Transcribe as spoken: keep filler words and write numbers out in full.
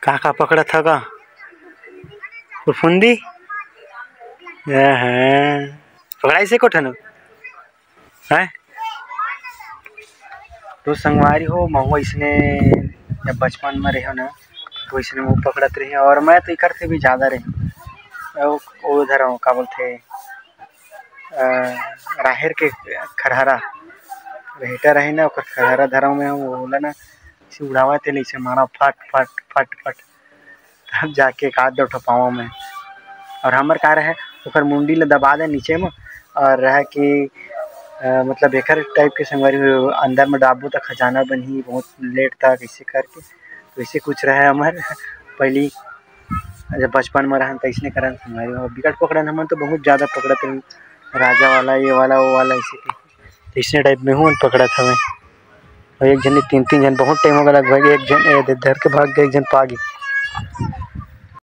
का का पकड़त ह का? फुरफुंदी? एहे। पकड़ाइस हे कोठन? हैं? तो संगवारी हो, महू अइसने जब बचपन में रहे ना, तो अइसने वो पकड़त रहे, और मैं तो एकर से भी ज्यादा रहे। वो, वो उधर हो, का बोलथे, अ, राहेर के खरहरा, रहेटा रहे ना, ओकर खरहरा धरव में, वो ओला ना, ऐसे उड़ावत हे, ऐसे मारा, फट, फट, फट, फट, तब जाके एक आध दो ठो पावा में। और हमर का रहे, ओकर मुंडी ल दबा दे नीचे में, और रहे कि, अ, मतलब एकर टाइप के संगवारी हो, अंदर में डाबो त खजाना बनही, बहुत लेट तक ऐसे करके, तो ऐसे कुछ रहे हमर पहली, जब बचपन में रहन त ऐसने करन संगवारी हो। बिकट पकड़न, हमन तो बहुत ज्यादा पकड़त रही, राजा वाला, ये वाला, वो वाला, ऐसे के, ऐसने टाइप में हूँ पकड़त हवे। और एक झन नहीं, तीन, तीन झन, बहुत टाइम हो गया लगभग, एक झन ए दे धर के भाग गए, एक झन पा गए।